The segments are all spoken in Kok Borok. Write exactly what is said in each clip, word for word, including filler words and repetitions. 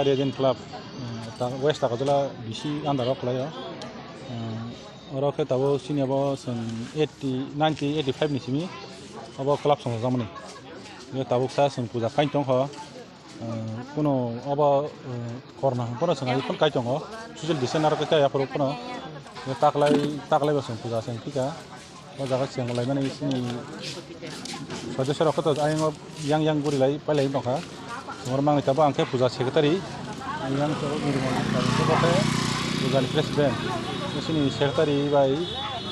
Radiant Club, eh, ta-, West Agartala B C under o khlaio. Eh, oro khe tabuk chini abo chwng eighty, ninety, eighty-five ni simi abo club songjakmani. Ye tabuk sa chwng puja khai tongkha. Eh, kuno abo, eh, corona hwn phano chwng hai phano kai tongo. Social distance aro khe kaya phuru phano. Taklai, taklai bo chwng puja chwng phika. O jaga chwng laimani chini sodosyo rok khe to ayang yang yang guri lai pai lai tongkha. Chwng oro mangwi tabuk ang khe puja secretary. Ayang to nirmal khe puja ni president. Chini secretary bai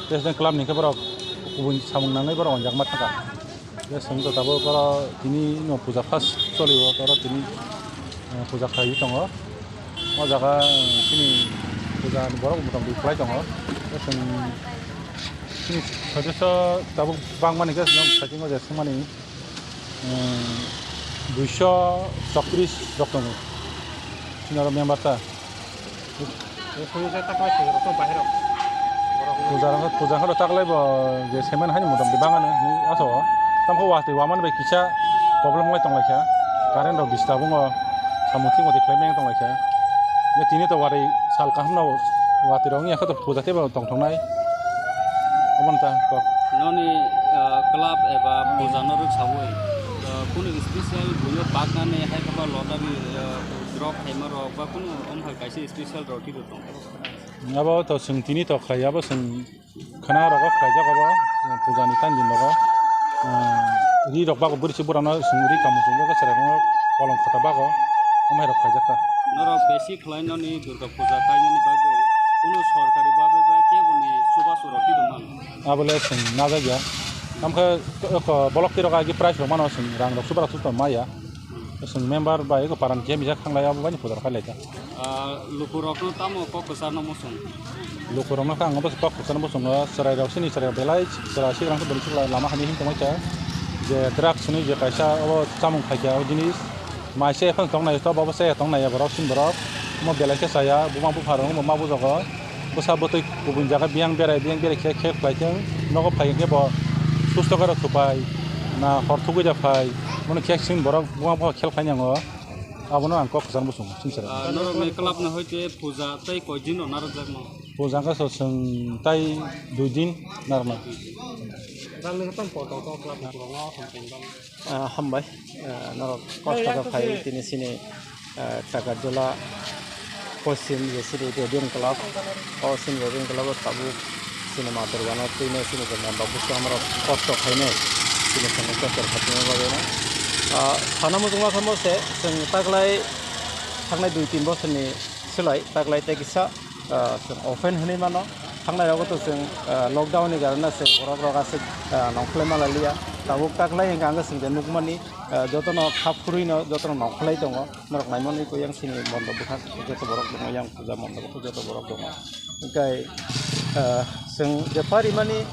president club ni khe borok kubun samung nangwi borok wanjak ma thangkha. Tei chwng to tabuk oro tini no puja first choli o, oro tini, eh, puja khlaiwi tongo. O jaga, eh, chini puja ni borok motamoti khlai tongo. Tei chwng chini sodosyo tabuk bangmani khe chwng saichung o je swngmani, eh, duiso chotris rok tongo. Chini oro member ta. Puja rok, puja rok taklai bo je semen hani motamoti bangani hinwi aso. Tamkhe watwi wamani bai kisa problem wngwi tonglaikha. Current rok disturb wngo. Samung thik motwi khlai meng tonglaikha. Je tini to watwi sal kaham no watwi rok wngya khe to puja teibo tong thongnai. Omo ta kok. Noni, ah, club eba puja no rwksawi, ah, kunu special buino baknani hai khe ba lottery, ah, drop khaima rok ba kunu om hai kaisa special roti rok tong. Abo to chwng tini to khlai, abo chwng khana rogo khlaijak abo, eh, puja ni time din rogo. Eh, ri rok bago bwrwi se bwrano chwng ri kamung chwng bago chwrai rok kolom khata bago, omo hai rok khlaijak ta. Norok besi khlai noni Durga puja kainani bagwi kunu sorkari babe ba kebo ni chubachu rok twi rwmano. Abole chwng najak ya. Tamkhe, eh, ko-, bolok twi rok agi prize rok mano chwng rang rok chubachu to maya. Chwng member bai eko paran khe misa khanglai abo bai ni puja khailai kha. Ah, lukurokno tamo kok kwcharno muchung? Lukurokno khe ang abo kok kwcharno muchungo, chwrairok chini chwrai belai chwrai sigrang khe belai chwrai lama hani him tongmai kha. Je drugs hwnwi je kaisa abo chamung khai kha o jinis. Mai se phano tong nai to, bo se tong nai borok chini borok. Omo belai khe chaya, buma bupha rok omo ma bujogo. Bwsa bwtwi kubun jaga biyang berai, biyang berai khe khel khlai thung. Nogo phai hwnkhe bo susto khe rw thupai, na hor thugwi da phai. Bono khe chini borok buma bupha khel khlai nango. Abono ang kok kwchang bwsung sinsera. Ah, norokni club ni hoite puja tei koi din rok narwkjakma? Puja wngkha so chwng tai dui din narwknai. Rang nini tong poto to club ni kwbangma tong tong tong. Ah, hambai. Ah, norok kosto khe phai tini sini, ah, Takarjala Poschim je sini Radiant Club. O sini Radiant Club o tabuk sini ma Durgano twino sini je mondok bwskango norok kosto khainai. Sini sini kosto khatinai bagwi no. Ah, sana muchungma khe mo se chwng taklai thangnai dui tin bosorni swlai taklai tei kisa, ah, chwng open hwnwi mano. Thangnai rogo to chwng, ah, lockdown ni karone chwng borok rok aswk, ah, nongkhorlai ma lai liya. Tabuk taklai hwnkhe ang chwng je nukmani, ah, jotono kha phurwino jotono nongkhorlai tongo. Norok naimani koi yang sini mondop bwkha joto borok tongo, yang puja mondop bwkha joto borok tongo. Hwnkhe, ah, chwng je parimani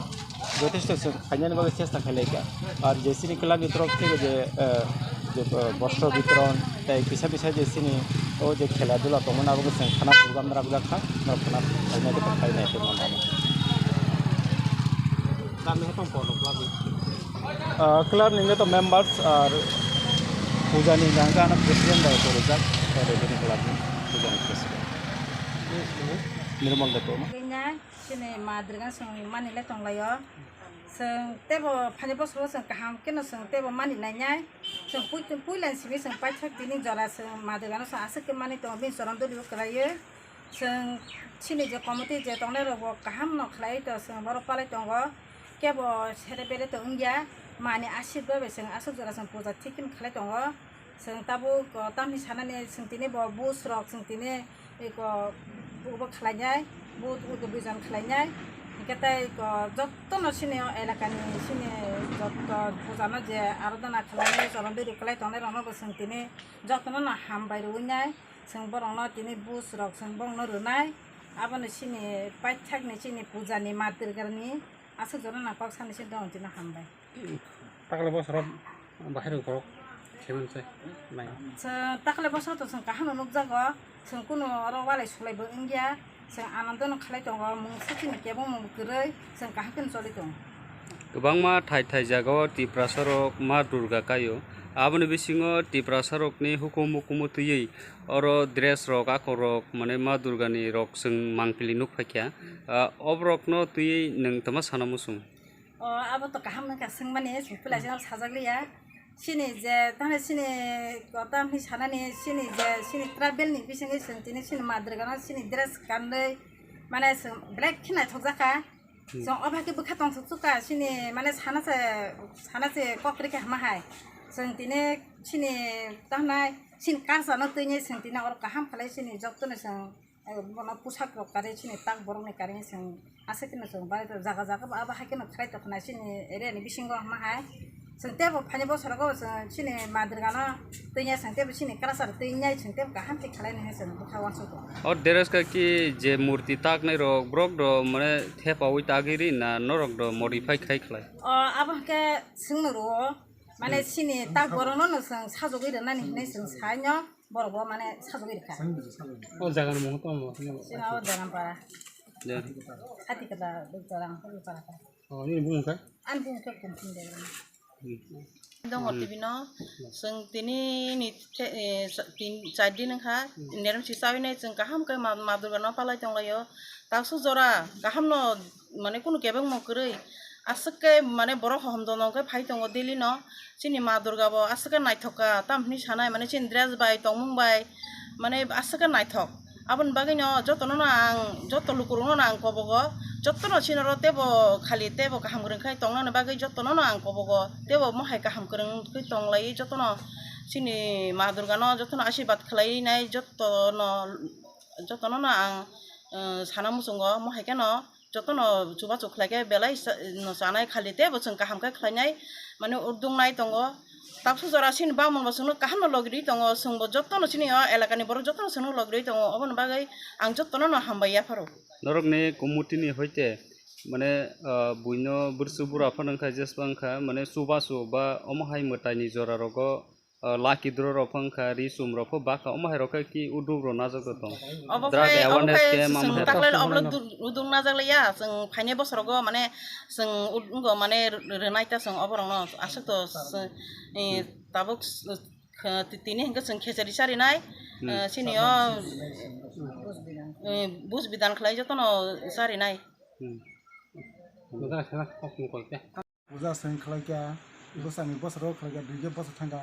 jothesto chwng khainani bagwi chesta khailai kha. Ar je chini club ni torof theke je, eh, je, eh, bostro bitoron tei kisa kisa je chini o je khela dula tongmani abo chwng khana program rwjak kha, norok khana khainai khe khainai khe mano. Club ni hapang kono club ni? Ah, club ni joto members ar puja ni hwnkha hwnkhe ano president bai korijak, eh, revenue club ni puja ni president. Nirmal Debbarma. Chini ma Durga chwng mani le tong lai o. Chwng teibo phaini bosoro chwng kaham kheno chwng teibo mani nai nai. Chwng pui-, puila ni simi chwng paithak tini jora chwng ma Durga no chwng aswk khe mani tongo bini choron duli o kwlai o. Chwng chini je committee je tong nai rok bo kaham no khlai to chwng borok palai tongo. Kebo sere bere to wng ya, mani asirwad bai chwng aswk jora chwng puja thik khe khlai tongo. Chwng tabuk, o, tamni sanani chwng tini bo bus rok chwng tini eko ubo khlainai, but ubo bijon khlainai. Hwnkhe tei eko jotono chini o elakani chini joto pujano je arodona khlainai, choron duri kwlai tongnai rokno bo chwng tini jotono no hambai rwui nai. Chwng borokno tini bus rok chwng borokno rwnai. Abono chini paithakni chini pujani ma Durgani aswk jora nang kok sani se dong tini hambai. Takle bosoro bahai rok borok khe man se nai. Chwng takle bosoro to chwng kaham no nukjago, chwng kunu oro walai sulai bo wngya, chwng anando no khalai tongo, mungsa chini kebo mung kwrwi, chwng kaham khe choli tongo. Kwbangma thai thai jagao Tiprasarok Ma Durga kaio. Aboni bisingo Tiprasarokni hukumu kumu twiwi oro dress rok, akorok, mane Ma Durgani rok chwng mangpili nuk phaikha. Ah, oborokno twiwi nwng tama sana muchung? O, abo to kaham wngkha swngmani, chwng puila jeno sajak liya. Chini je, tamo chini kota hwnwi sanani, chini je, chini travel ni bisingo chwng tini chini Ma Durgano chini dress kanwi, mane chwng belai khe naithokjakha. Hmm. Chwng o bai khe bwkha tongthok thukha, chini mane sana se, sana se kok rikha hama hai. Chwng tini chini tanai, chini culture no twi ni chwng tini oro kaham khalai chini joto no chwng, eh, bono pusak rok kari chini tak borok ni kari chwng aswk no chwng bai jaga jaga bo abo hai khe no khlai tongkha na chini area ni bisingo hama hai. Chwng tebo phaini bosorogo chwng chini Ma Durgano twinya chwng tebo chini culture twinya chwng tebo kaham khe khlai nini chwng bwkha uansuk tongo. O dress ka ki je murti taknai rok borok do mane thepaui tagwi ri na norok do modify khai khlai? O abo hwnkhe swngno rwo mane Hmm. chini tak borokno no chwng sajagwi rwnani hinwi chwng saino borok bo mane sajagwi rwkha. O jaga ni mung tamo? Chini o Dorampara. Ya. Hati kata Dorampara. O, nini bumung kha? Ani bumung khe Kumsing Debbarma. Hmm. Dongo Hmm. T V no. Chwng tini ni the-, eh, sa-, tin, char din wngkha. Hmm. Nerem si chawi nai chwng kaham khe ma, Ma Durga no palai tonglaio. Taksu jora kaham no mane kunu kebengmo kwrwi. Aswk khe mane borok hohom dono khe phai tongo daily no. Chini Ma Durga bo aswk khe naithok kha. Tam hwnwi sanai mane chini dress bai tongmung bai mane aswk khe naithok. Aboni bagwino jotono no ang, joto lukurokno no ang kobogo, jotono sinoro tebo khali tebo kaham kwrwng khai tongnani bagwi jotono no ang kobogo, tebo mohai kaham kwrwng khe tonglai jotono chini Ma Durgano jotono asirwad khlai nai jotono, jotono no ang, eh, sana muchungo mohai kheno. Jotono chubachu khlai khe belai sa-, no chanai khali tei bo chwng kaham khe khlainai, mane urdung nai tongo. Taksu jora chini bamon bo chwngno kaham no logirwi tongo, chwngbo jotono chini o elakani borok jotono chwngno logirwi tongo, oboni bagwi ang jotono no hambai yapharo. Norokni committee ni hoite, mane, ah, buino bwrsu bura phano wngkha, jespa wngkha, mane chubachu ba omo hai mwtaini jora rogo, ah, lucky draw rok pho wngkha, ri chum rok pho bakha, omo hai rok khe ki uduk rok najagwi tong. Obo Drug khai, obo awareness khai camp chwng amo hai taklai rok. Oblo du-, uduk najak laiya, chwng phainai bosorogo mane chwng ud-, wngkha mane r-, rwnai ta chwng oborokno aswk to chwng, eh, Hmm. tabuk s-, kh-, ti-, tini hwnkhe chwng khechari charinai, Hmm. eh, chini o, eh, buj bidan khlai jotono charinai. Hmm. Puja chwng khlaikha, bwsani bosoro khlaikha, duikhe bosor thangkha.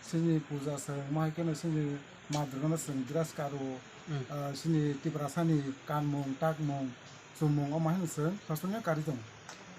Chini puja chwng, omo hai kheno chini Ma Durgano chwng dress karo, Hmm. ah, chini Tiprasani kanmung, takmung, chumung, omo haino chwng sosonino karwi tongo.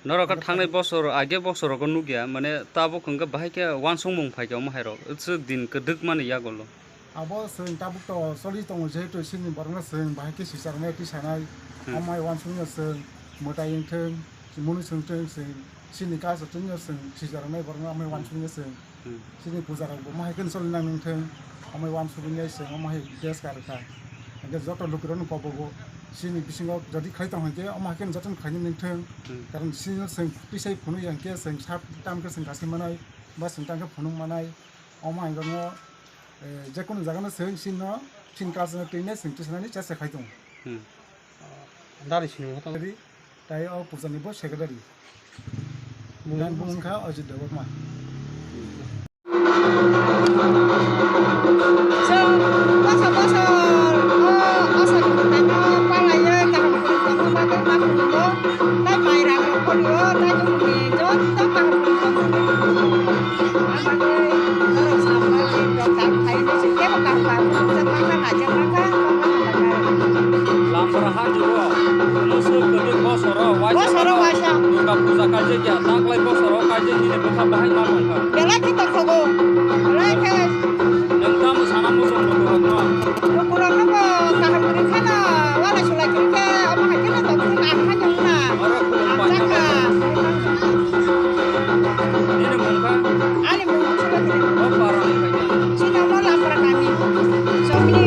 Norok khe thangnai bosor, age bosorogo nukya, mane tabuk hwnkhe bahai khe uansukmung phaikha omo hairok, swk din kwdwkmani yagulo. Abo chwng tabuk to choli tongo, jehetu chini borokno chwng bahai khe sicharanai, tisanai, Hmm. amai uansukno chwng mwtai wngthwng, mwnwi swngthwng, chwng chini culture-no chwng sicharanai borokno amai uansukno chwng Hmm. chini puja rokbo mahai kheno choli nang wngthwng, amai uansuknai chwng amai dress karkha. Hwnkhe joto lukurokno kobogo chini bisingo jodi khlai tong hwnkhe, omo hai kheno jotono khlainai wngthwng, Hmm. karon chini chwng tisai phunukya hwnkhe chwng sat tamkhe chwng kasai manai, ba chwng tamkhe phunuk manai, omo hai wngkha. Eh, jekunu jagano chwng chini no, chini culture no twi nai chwng tisanani chesta khai tongo. Hmm. Dari sini mo tong. Dari, tai o puja ni bo secretary. Bumung. Dan bumung kha Ajit Debbarma. Chwng bosor bosor o aswk tangma palaiwi kaham kwrwng tongma bagwi ma khulumgo. Tai mai rang rok phano tai bumungni joto kaham kwrwng tongma bagwi norok samani rok tak khlai nai se tebo kaham kaham kwrwng jak mankha, naijak mankha, tongma hamjaknai. Lamsara ha juro, mwswk kwdwk bosoro waisa. Bosoro waisa. Durga puja kaijak ya, taklai bosoro kaijak nini bwkha bahai ma tongkha. Belai khe tongkhogo, belai khe. Nwng tamo sana muchung lukurokno? Lukurokno bo kaham kwrwi kheno, walai sulai kwrwi khe, omo hai kheno tongthung ang kha nung na. Oro khulum ang paina jakha. Nini mung kha? Ani mung Busulakiri. O para ni kha ya? Chini omo Lamsara kami. Chokni.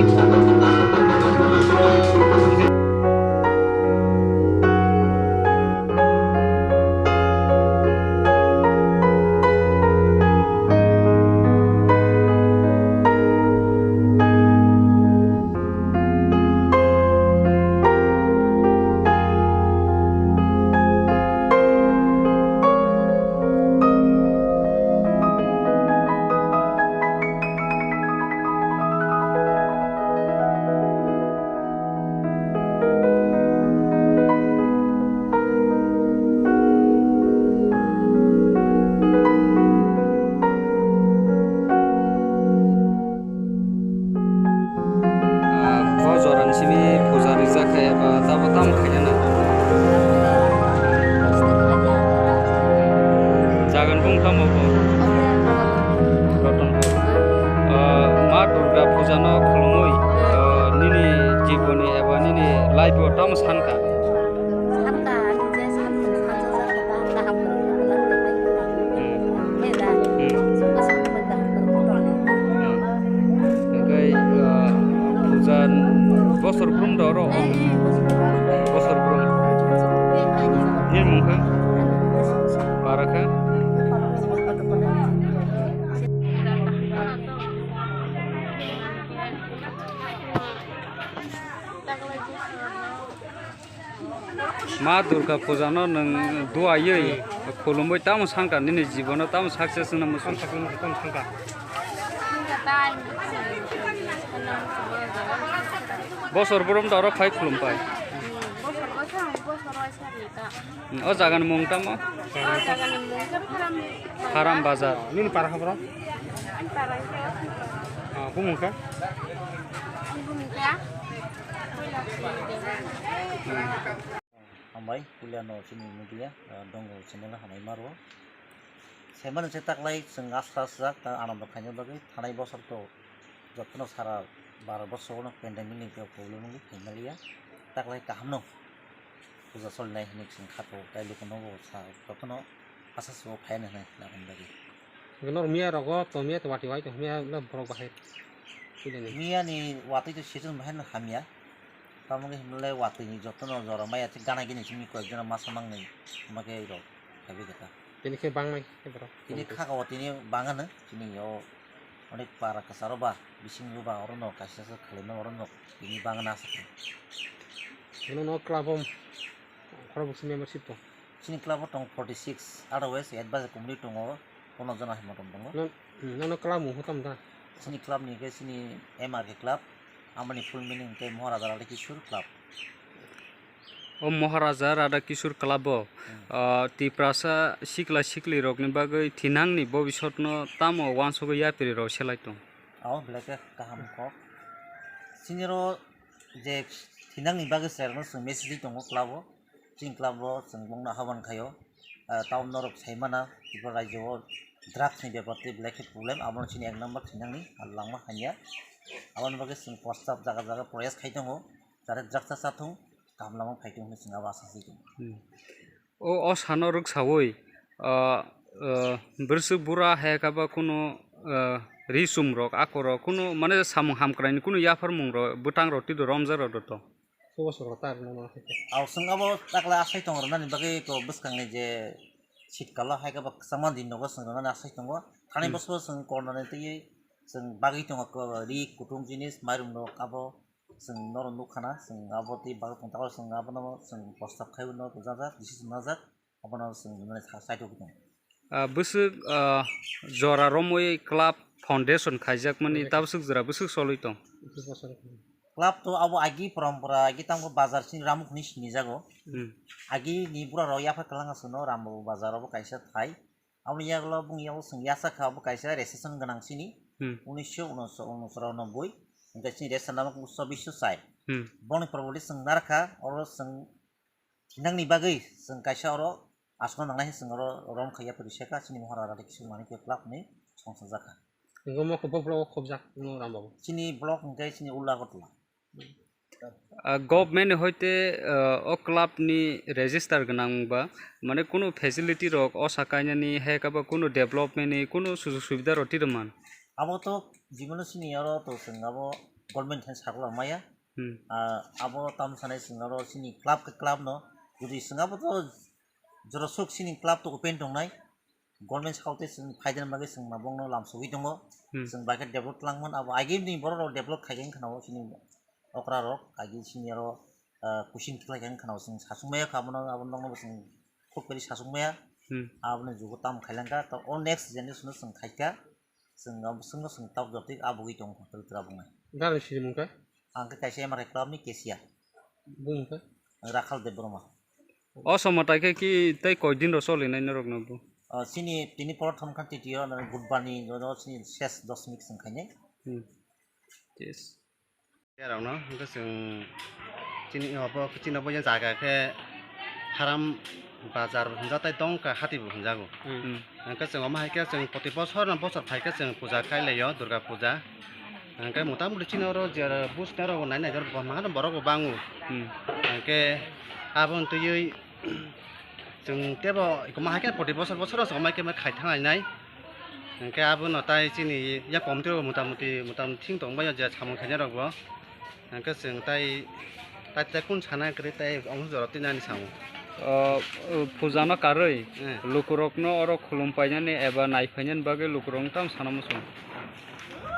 Ma Durga puja no nwng duaiwi khulumwi tamo sangkha nini jibono tamo success wngna muchung? Tamo sangkha. Bosor borom da oro phai khulum pai. O jaga ni mung tamo? Haram Bazar. Nini para habro? Bumung khe? Hambai, puila no chini media, ah, dongo channel hambai maro. Semana se taklai chwng asra asra ta anando khaina bagwi thanai bosor to jotono sara bara bosor no pandemic ni problem wngwi khaina liya. Taklai kaham no puja solinai hinwi chwng khato, tai lukuno bo sa jotono asa subo phaiya hinwi naboni bagwi. Norok miya rogo to miya to wati wai to miya le borok bahai. Miya ni watwi to season bahai no hamya. Tamo khe himlai watwi ni jotono jora maya se gana gini simi koi jona masa mangnai ma khe rok khabi khe ta. Tini khe bangnai khe borok. Tini kha o tini bangano tini o onek para kasaro ba bising luba oro no kaisa sa khalai ma oro no tini bangna sa. Bono no club o khorok bwswk membership tong? Chini club o tong forty six, otherwise advisory committee tongo pono jona hai motom tongo. Nono club mung hokam da? Chini club ni khe chini M R K club, amoni full meaning khe Maharaja Radha Kishore club. O Maharaja Radha Kishore club o, ah, Tiprasa sikla sikli rok ni bagwi thinang ni bobisot no tamo wansugwi yapri rok selai tong? Abo belai khe kaham kok. Chini ro je thinang ni bagwi selai rok no chwng message tongo club o. Chini club o chwng bongno haban khaio. Ah, town norok sai mana, Tripura rajyo o drugs ni bepar tei belai khe problem, abono chini ek number thinang ni, ah, langma hanya. Aboni bagwi chwng prostab jaga jaga proyas khai tongo, jate drugs cha cha thung, kaham lama phai thung hinwi chwng abo asa si tongo. Hmm. O, o sano rwksaui, ah, ah, bwswk bura hai khe ba kunu, ah, ri chum rok, ako rok kunu mane samung hamkrai ni kunu yapharmung rok, bwtang rok twi rok romjak rok do to. Chubachu rw ta rwna nang khe. Aw, chwng abo takla asai tong rwnani bagwi to bwskangni je shitkalo hai khe bo kwchangma din nogo chwng rwnani asai tongo. Thani Hmm. bosoro chwng kornani twiwi chwng bagwi tongo ko ri kutung jinis mairum rok abo chwng norok nukha na chwng abo tei bagwi tong takla chwng abono chwng prostab khai no rijak jak decision najak. Abono chwng hinmani sa-, side o khe tongo. Ah, bwswk, ah, jora romwi club foundation khaijakmani Foundation. Tabwswk jora bwswk cholwi tong? Bwswk bosor. Club to abo agi porompora, agi tamo bazar sini Ramuk hinwi sinijago. Hmm. Agi ni bura rok yapha kwlwng aswkno Ramuk bazar obo kaisa thai. Aboni yagulo bung yago chwng yasa kha obo kaisa registration gwnang sini. Hmm. Unisho unochoranobboi. Hwnkhe chini register number chobbish chai. Hmm. Boni probably chwng narkha, oro chwng thinangni bagwi chwng kaisa oro aswkno nangnai chwng oro rom khaiya pori seka chini Mohora Radha Kishore Manikya club ni songchajakha. Nokho bo block o khobjak no Ram Babu. Chini block hwnkhe chini Ula Agartala. Ah, government ni hoite, ah, o club ni register gwnang ba, mane kunu facility rok osa kainani hai khe ba kunu development ni kunu sujog subida rok twi rwman. Abo to jiboni sini oro to chwng abo government hai sakla maya. Hmm. Ah, abo tamo sanai chwng oro chini club khe club no, jodi chwng abo to jorasuk chini club to open tongnai, government sakao tei chwng phaidani bagwi chwng ma bongno lamsogwi tongo. Hmm. Chwng bai khe develop twlangmani, abo agini borok rok develop khaikhe wngkha na o chini okra rok, agi chini oro, ah, kuching tikhlai khe wngkha na o chwng sachung maya kha, abono, abono nokno bo chwng khuk kwrwi sachung maya. Hmm. Aboni jugo tamo khailangkha, to o next generation no chwng khaikha. Chwng abo chwngno chwng tabuk jotwi abugwi tongo, twrwk twrwk abungnai. Gari siri mungkha? Ang khe kaisa M R I club ni cashier. Bumungkha? Rakhal Debbarma. O somo tai khe ki tei koi din rok solinai norok no bo? O, chini tini prothom khan titiyo, no, budbar ni, no, no, chini ses dos minute chwng khainai. Hmm. Yes. Rokno hwnkhe chwng chini obo chini obo jaga khe Haram Bazar hinjak tei Dongka hati bo hinjago. Hmm. Hwnkhe chwng omo hai khe chwng proti bosor no bosor phai khe chwng puja khai laio, Durga puja. Hwnkhe mota moti chini oro je buj nai rok bo nai nai borok bo bango. Hmm. Hwnkhe aboni twiwi Chwng tebo kwma hai khe proti bosor bosor o chwng mai khe khai thang lainai. Hwnkhe abono tai chini yak committee rok motamoti, motamoti thing tong bai o je samung khainai rok bo. Hwnkhe chwng tai, tai, tai kung sana kwrwi tai omo jora twi nani samung. O, o, puja no karwi Eh. lukurok no oro khulum painani eba nai phainani bagwi lukurok no tamo sana muchung.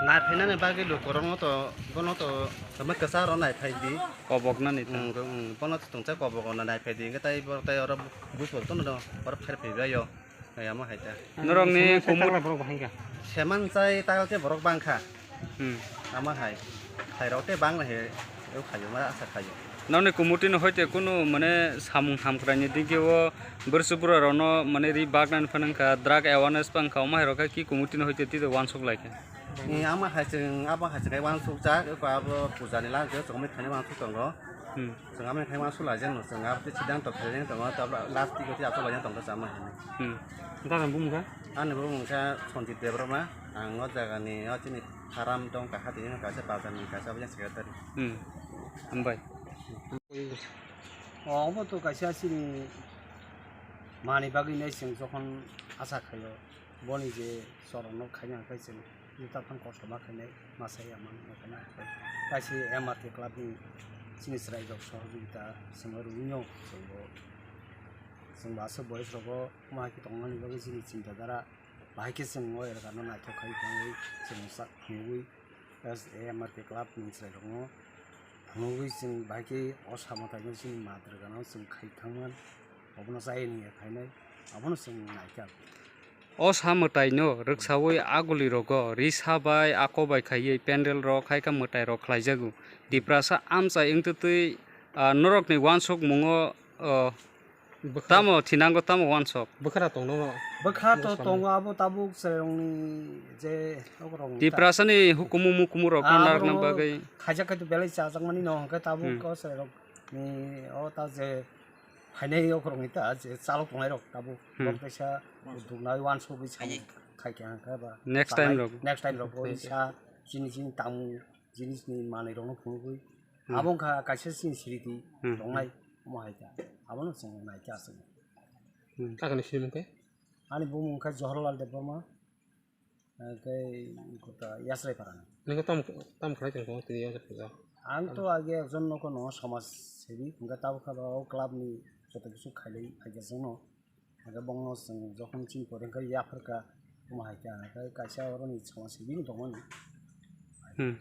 Naiphainani bagwi lukurokno to, bono to tamo kwcharo naiphai di. Koboknani ta. Mm, mm, bono to tongsa kobogo na naiphai di, hwnkhe tai bo, tai oro buphuru tono do, oro phair phaibaio. Hai amo hai ta. Norokni Seman chai kumut- takla borok bahai kha. Seman chai takla tei borok bangkha. Hmm. Amo hai. Khairok tei bangla he, eu khaio, ma asa khaio. Nokni committee ni hoite kunu mane samung hamkraini digi o bwrwswk bwrwrokno mane ri baknani phano wngkha, drug awareness phano wngkha, omo hai rok khe ki committee ni hoite tei uansuk lai kha? Ni amo hai chwng, abo hai chwng khe uansuk jak, eko abo puja ni last day chwng thani uansuk tongo. Hmm. Chwng amo hai uansuk lai jak no, chwng abo tei sidang tok khe tongo, tabla last day khe achuk lai jak tongo chama hai. Hmm. Dada bumung kha? Ani bumung kha Sanjit Debbarma, ang o jaga ni o chini Haram tong kaha tini kaisa bazar ni kaisa obo secretary. Hmm. Hambai. O, obo to kaisa chini mani bagwi nai chwng jokhon asa khaio, boni je chorokno khaina hwnkhe chwng jotaphan kosto ma khainai, ma sai ya man ma khaina hwnkhe kaisa M R K club ni chini chwrairok sohojogita chwngno rwino chwngbo, chwngbo aswk boyes rogo ma hai khe tongmani bagwi chini chinta dhara. Bahai khe chwng o elakano naithok khai tongwi chwng sa phunugwi, as a M R K club ni chwrairokno phunugwi chwng bahai khe o samwtaino chini madrwgano chwng khai thangman, obono chayani ya khainai, abono chwng naikha. O samwtaino rwksawi aguli rogo risa bai ako bai khaiwi pendel rok hai khe mwtai rok khlaijago. Tiprasa amchai wngtwtwi, ah, norokni uansukmungo, oh, Bwkha. Tamo thinango tamo uansuk. Bwkhara tongno. Bwkha to tongo abo tabuk chwrairokni je okrok ni ta. Tiprasani hukumu mukumu rok Ah, narwkna abo bagwi. Khaijak khai to belai chajakmani no hwnkhe tabuk Hmm. o chwrairokni o ta je phainai okrokni ta je chalok tongnai rok tabuk Hmm. Bok kaisa duknai uansugwi samung khai kha hwnkhe ba Next time chanai rok. Next time rok o Hmm. Isa chini chini tamo jinisni manwi rokno phunugwi Hmm. Abo wngkha kaisa chini sriti Hmm. Tongnai. Omo hai kha, abono chwng nai khe aswk. Hmm. Kakini sinimung khe? Ani bumung khe Johorlal Debbarma, eh, khe kota Yasrai Parani. Nokho tam, tam khlai tong tongo tini Yasrai Parani? Ang to age ekjon nokho no somaj sebi, hwnkhe tabuk khe o club ni joto kisu khailai phaikhe chwngno. Hwnkhe bongno chwng jokhon chini pore hwnkhe yapharkha, omo hai khe ang khe kaisa oroni somaj sebi wng tongmani. Hmm.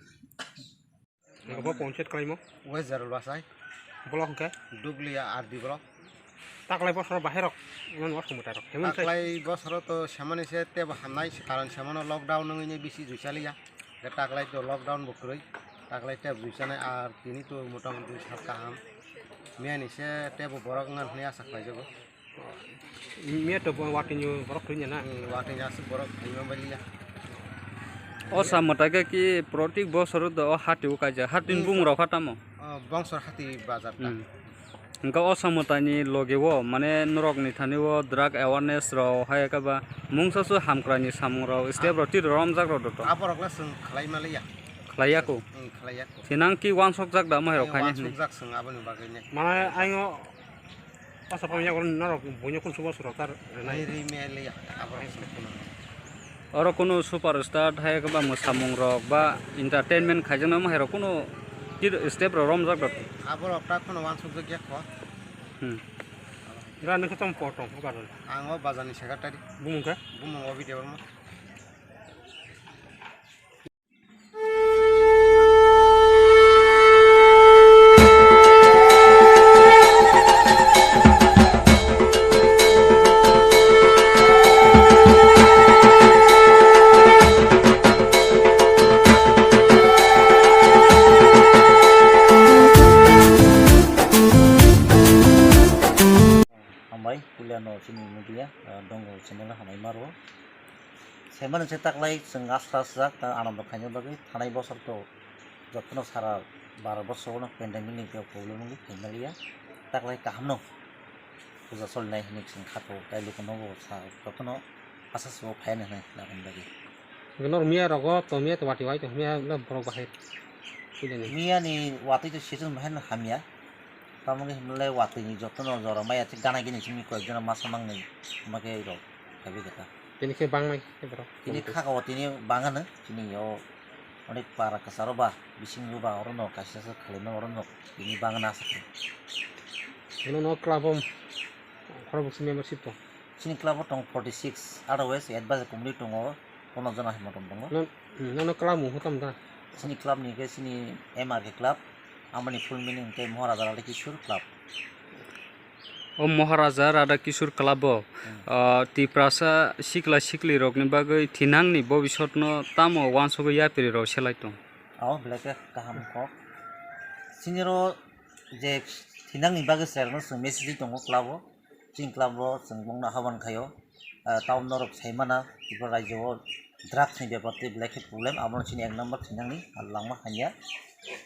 Obo ponchayat kalaimo? West Jarul Basai. Block hwnkhe? Duglia R D block. Taklai bosor bahai rok, iman wasung mwtai rok. Hemon sai. Taklai bosoro to semani se tebo hamnai, karon semano lockdown wngwi bisi juisa liya. Hwnkhe taklai to lockdown bo kwrwi. Taklai tebo juisa nai ar tini to motamuti sal kaham. Miyani se tebo borok wngna hwnwi asa khlaijago. Miya to bo watini borok thwina na? Hmm, watini aswk borok thwima baliya. O samwtai khe ki protik bosor do o hati o kaijak. Hati ni Hmm, bumung rok kha tamo? Oh, Bongsor hati bazar ta. Hmm. Hwnkhe o samwtai ni loge o, mane norok ni thani o drug awareness rok, hai khe ba mungsa su hamkrai ni samung rok, step rok tiro romjak rok do to. Aborok le chwng khlai maliya. Khlai ya ko? Hmm, khlai ya ko. Thinang ki uansuk jak da mo hai rok Eh, khaini uansuk hwnwi? Jak chwng aboni bagwi ne. Mane aino Asa pamya oro norok buino kun subo surok tar renai. Ai ri me le ya, abo hai se kuno. Oro kunu superstar hai khe ba mwsamung rok ba entertainment khaijaknai omo hai rok kunu kid step rok romjak rok. Abo rok ta kheno wansuk jak ya kho. Hmm. Ga nokho tamo potong ko baron. Ang o bazar ni secretary. Bumung khe? Bumung o video mo. Hambai, puila no chini media, ah, dongo channel hambai maro. Semani se taklai chwng aswk aswk ta anando khaina bagwi thanai bosor to jotono sara baro bosor no pandemic ni problem wngwi phaimaliya. Taklai kaham no puja solinai hinwi chwng kha tongo, tai luku no bo sa jotono asa se o phai nai hinwi labani bagwi. Norok miya rogo to miya to watwi wai to miya borok bahai. Miya ni watwi to season bahai no hamya. Tamoni hwnle watwi ni jotono jora maya se gana gini simi koi jona masa mangnwi ma khe rok khabi khe ta. Tini khe bangnai khe borok. Tini kha o tini bangano tini o onek para kwcharo ba bisingo ba orono kaisa se khwlaima orono tini bangna aswk. Bono no club o khorokbwswk membership tong? Chini club o tong forty six, otherwise advisor committee tongo Pono jona hai motom tongo. Nono club mung hutam da? Chini club ni ke chini M R K club, amani full meaning ke Maharaja Radha Kishore Club. O Maharaja Radha Kishore Club o, ah, Tiprasa sikla sikli rokni bagwi thinangni bobisotno tamo wansugwi yapiri rok selai tong? Abo belai khe kaham kok. Chini ro je thinangni bagwi cherno chwng message tongo club o. Chini club o chwng bongno haban khaio. Ah, town norok saimana, Tripura rajyo o drugs ni bepar tei belai khe problem, abono chini ek number thinangni langma hanya.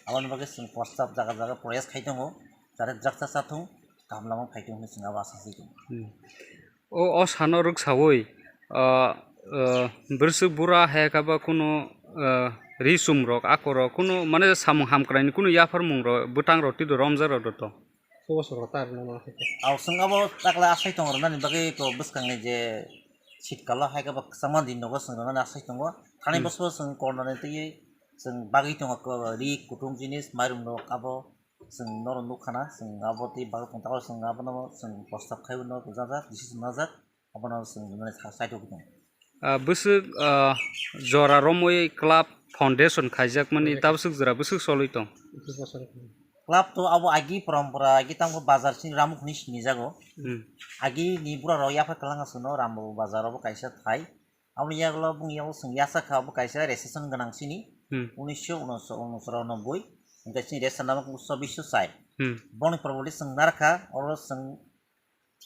Aboni bagwi chwng prostab jaga jaga proyas khai tongo, jate drugs cha cha thung, kaham lama phai thung hinwi chwng abo asa se tongo. Hmm. O, o sano rwksawi, ah, ah, bwswk bura hai khe ba kunu, ah, ri chum rok, ako rok kunu mane samung hamkrai ni kunu yapharmung rok, bwtang rok twi romjak rok do to. Sobo sorkar ta rwna nang khe. Aw, chwng abo takla asai tong rwnani bagwi to bwskangni je sitkalo hai khe ba kwchangma din nogo chwng rwnani asai tongo. Thani Hmm. bosoro chwng kornani twiwi chwng bagwi tongo ko ri kutung jinis mairum rok abo chwng norok nukha na chwng abo tei bagwi tong takla chwng abono chwng prostab khaiwi no rwjajak, decision najak. Abono chwng mane sa-, side o tong. Ah, bwswk, ah, jora romwi club foundation khaijakmani tabwswk jora bwswk cholwi tong? Club to abo agi porompora, agi tamo bazar sini Ramukuni sinijago. Hmm. Agi ni bura rok yapha kwlwng aswkno Rambabu bazar obo kaisa thai. Aboni yagulo bung yago chwng yasa kha obo kaisa registration gwnang sini. Hmm. Unisho unochoro noboi. Hingke sini register number chobbish chai. Hmm. Boni probably chwng narkha, oro chwng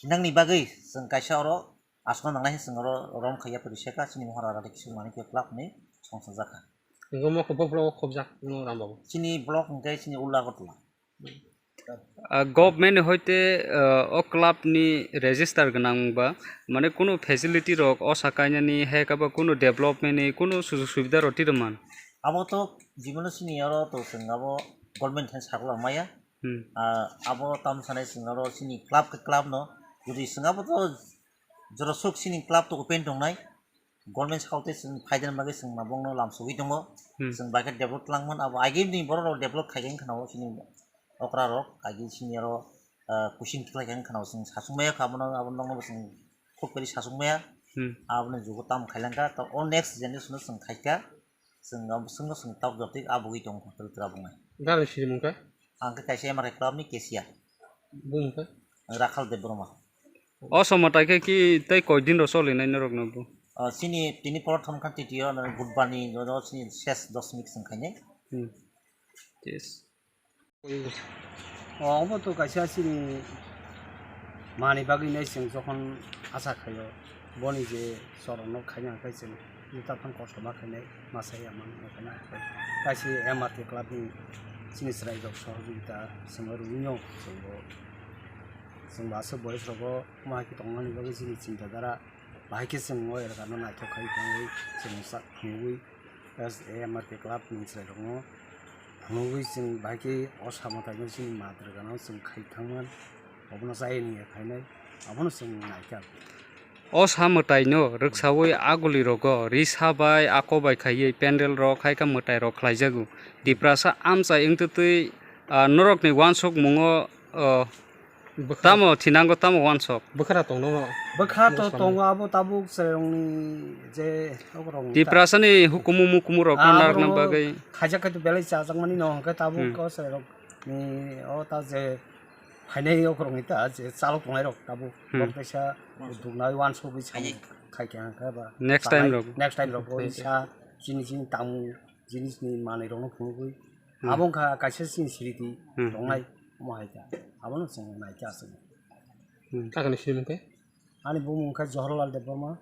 Thinangni bagwi chwng kaisa oro aswkno nangnai hwn chwng oro rom khaiya pwrwi seka chini mohor ara de kisu mani khe club ni songsa jakha. Nunggo mo khe bo block o khobjak no ram babu. Chini block hwnkhe chini Ula Agartala. Ah, government ni hoite, ah, o club ni register gwnang ba, mane kunu facility rok osa kainani hai khe ba kunu development ni kunu sujog subida rok twi rwman. Abo to jibon chini oro to chwng abo government hai sakla maya. Hmm. Ah, abo tam sanai chwng oro chini club khe club no, jodi chwng abo to jora sok chini club to open tongnai, government sakao tei chwng phaidani bagwi chwng ma bongno lam sogwi tongo, Hmm. chwng bai khe develop twlangmani, abo agini borok rok develop khaikhe wngkha na o chini okra rok, agi chini oro, ah, kuching khlai khe wngkha na o chwng sasuk maya kha, abono, abono nokno bo chwng khuk peri sasuk maya, Hmm. aboni jugo tamo khailangkha, to o next generation no chwng khaikha. Chwng abo chwngno chwng tabuk jotwi abugwi tongo kwtal twrabuknai. Gari sirimung khe? Ang khe kaisa M R K club ni cashier. Bumung khe? Rakhal Debbarma. O somo tai khe ki tei koi din rok cholinai norok no bo? Ah, chini tini prothom khan titiyo, no, budbar ni, no, no, chini ses dos mik chwng khainai. Hmm. Yes. O, obo to kaisa chini mani bagwi nai chwng jokhon asa khaio, boni je chorokno khaina hwnkhe chwng jota phano kosto ma khainai, ma sai ya man ma khaina hwnkhe. Kaisa M R K club ni chini chwrai rok sohojogita chwngno rwino chwngbo, chwngbo aswk boyes rogo ma hai khe tongmani bagwi chini chinta dhara bahai khe chwng o elaka no naithok khai tongwi chwng sa phunugwi. S A M R K club ni chwrairokno phunugwi chwng bahai khe o samwtaino chini madrwgano chwng khai thangman, obono chayani ya khainai, abono chwng naikha. O samwtaino rwksawi aguli rogo risa bai ako bai khaiwi pendel rok hai khe mwtai rok khlaijago. Tiprasa amchai wngtwtwi, ah, norokni uansukmungo, ah, Bwkha. Tamo thinango tamo uansok? Bwkhara tong nono. Bwkha to tongo abo tabuk chwrairokni je oborok Tiprasani hukumu mukumu rok narwkna bagwi. Khaijak khe to belai chajakmani no hwnkhe tabuk Hmm. o chwrairokni o ta je phainai oborokni ta je chalok tongnai rok tabuk Hmm. bok kaisa duknai uansugwi samung khai khe hwnkhe ba Next time rok. Next time rok o sa chini chini tamo jinisni manwi rokno phunugwi Hmm. abo wngkha kaisa chini sriti Hmm. tongnai omo hai kha abono chwng nai khe aswk. Hmm. Kakani sinimung khe? Ani bumung khe Jawaharlal Debbarma,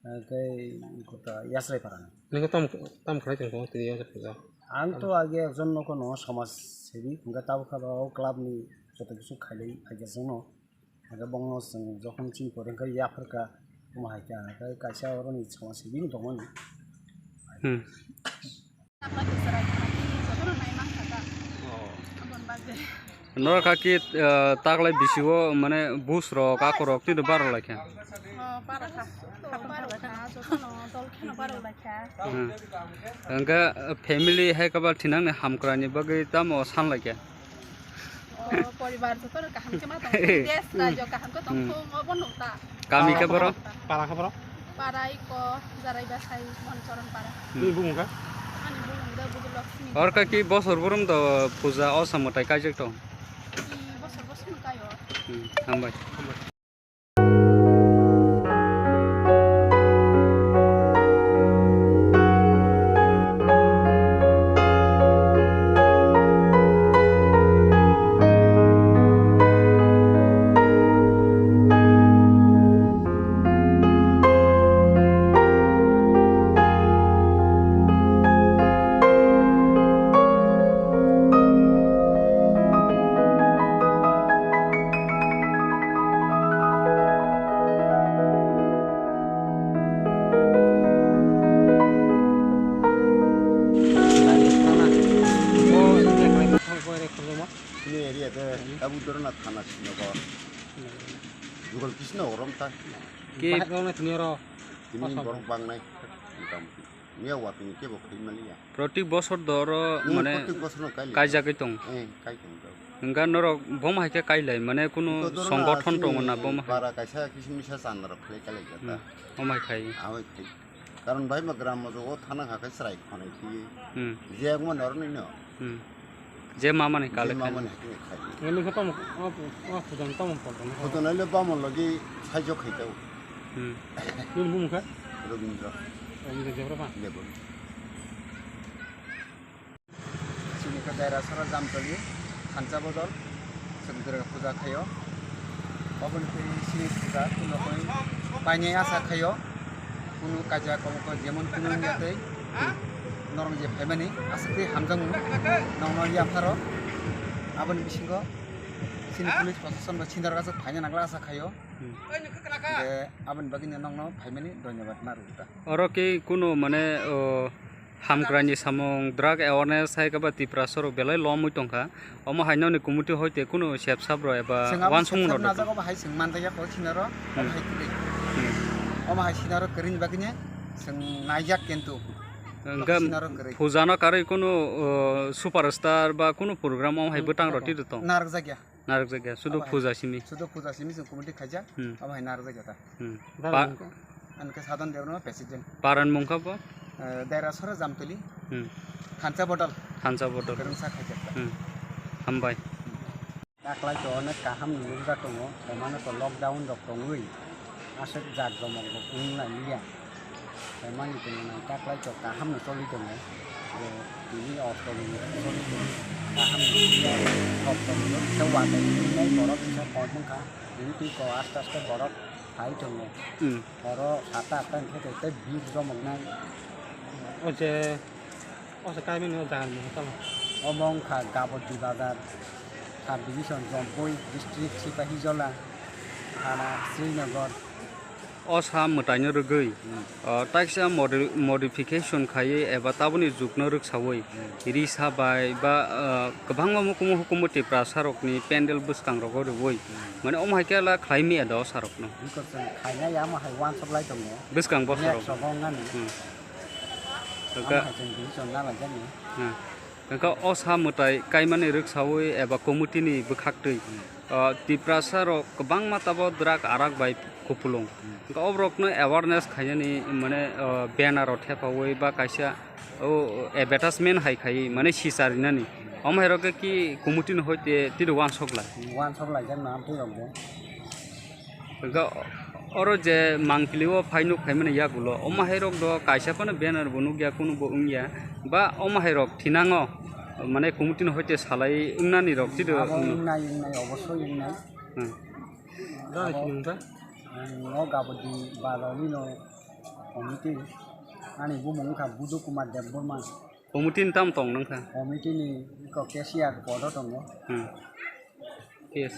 eh, tei kota Yasrai Parani. Nini tam, tam khlai tong tongo tini Yasrai Parani? Ang to age ekjon nokho no samaj sebi, hwnkhe tabuk khe o club ni joto kisu khailai phaikhe chwngno. Hwnkhe bongno chwng jokhon chini pore hwnkhe yapharkha, omo hai khe ang khe kaisa oroni samaj sebi wng tongmani. Hmm. Norok kha ki, ah, taklai bisio mane bus rok, ako rok twi baro lai kha. Hmm. Hwnkhe, ah, family hai khe ba thinang ni hamkrai ni bagwi tamo san lai kha? Kami khe boro? Para khe boro? Para iko Jarai Basai Monchoron para. Hmm. Nini bumung kha? Ani bumung da Budu Lakshmi. Orka ki bosor borom do puja osa mwtai kaijak tong? Hmm, bosor bosor kaio. Hmm, hambai. Ini area te Abu Dorna thana sini ko. Jugal kisno orom ta. Ke bahai rok na tini oro. Tini borok bangnai. Motamoti. Miya watwi kebo khaimaliya. Proti bosor do oro Hmm, mane prottek bosor no kailai. Kaijagwi tong. Eh, kai tong do. Hwnkha norok bomo hai khe kailai mane kunu Iko dorna songgothon sini tongo na bomo hai. Bara kaisa kisim misa chandra khlai kailai jata. Hmm. Omo hai khai. Awai khai. Karon bai ma gram mo jogo thana kha khai chwrai khonai thwi. Hmm. Je agma nor ni no. Hmm. Je mamani Je kale mamani khai. Hakhe khai. Ngani khe tamo, o, o, phujan tamo photo no. Photo naile bamon logi saijo khai tau. Hmm. Nini bumung kha? Robindra. Robindra Debbarma? Debbarma. Chini khe Daira Sora Jamtoli, Thansa Bodol, chwng Durga Puja khaio. Oboni twi chini puja kuno koi painai asa khaio. Kunu kaja komo ko jemon kunu wngya tei norok je phaimani asa tei hamjakmung nokno yapharo. Aboni bisingo chini police proshashan bo sindarogo phaina nangla asa khaio. Hmm. Hingke aboni bagwi no nokno phaimani dhonyobad ma rwkha. Oro khe kunu mane, o, hamkrani samung, drug awareness hai khe ba Tiprasa rok belai lomwi tongkha. Omo hai nokni committee hoite kunu sep sap rok eba Chwng abo wansukmung sep rok sap rwkha. Najak obo hai chwng manjak ya kok sinaro, Hmm. obo hai kwrwi. Hmm. Omo hai sinaro kwrwini bagwi no chwng naijak kintu. Hingke Sinaro kwrwi. Puja no karwi kunu, o, superstar ba kunu program omo hai Hmm, bwtang rok tito. Tito tong. Narwkjak ya. Narwkjak ya, sudu Abo hai. Puja simi. Sudu puja simi chwng committee khaijak, Hmm. abo hai narwkjak ya ta. Hmm. Dara Pa- nungkha? Ang khe Sadhan Debbarma president. Paran mungkha bo? Eh, Daira Sora Jamtoli. Hmm. Thansa Bodol. Thansa Bodol. Kwrwngsa khaijak ta. Hmm. Hambai. Taklai to onek kaham ni nukjak tongo, tei mano to lockdown rok tongwi. Aswk jak jomok bo wng lai liya. Tei mani tongmani taklai to kaham no choli tongo. Je tini o tongmani choli tongo. Kaham no choli tongo. Kok tongmani kisa watwi twi nai borok kisa kok wngkha. Tini twi kok aste aste borok phai tongo. Hmm. Oro sata atta hwnkhe tei bir jomok nai. O je, o se kaimani o jaga ni tamo? Omo wngkha Gabodi Bazar, Sub Division, Jompui District, Sipahijola, Thana, Srinagar. O sa mwtaino rwgwi, Hmm. o, takisa modi-, modification khaiwi eba taboni jukno rwksawi, Hmm. risa bai ba, o, kwbangma mukumu hukumu Tiprasa rokni pendel bwskangrogo rwwi, Hmm. mane omo hai khe la khlai maya da o sa rokno. Bikor chwng khainai amo hai wansok lai tongo. Bwskang bosoro. Next rogo wngnani. Hmm. Amo Hwnkha, hai chwng division na lai jani. Hmm. Hwnkha o sa mwtai kaimani rwksawi eba committee ni bwkhaktwi, Hmm. o, Tiprasa rok kwbangma tabo drug arak bai kupulung. Hmm. Hwnkha o borokno awareness khainani mane, o, banner rok thepawi ba kaisa o advertisement hai khaiwi mane sicharinani. Omo hai rok khe ki committee ni hoite tini wansok lai. Wansok lai jak na amtwi rok bo. Hwnkhe oro je mangpili o phai nuk phaimani yagulo, omo hai rok do kaisa phano banner bo nukya, kunu bo wngya, ba omo hai rok thinango, mane committee ni hoite salai wngnani rok chido Abo wngno. Wngnai, wngnai, obosoi wngnai. Hmm. Abo, ang no Gabodi Bazar ni no committee, ani bumung wngkha Budu Kumar Debbarma. Committee ni tamo tong nangkha? Committee ni iko cashier podo tongo. Hmm. Yes.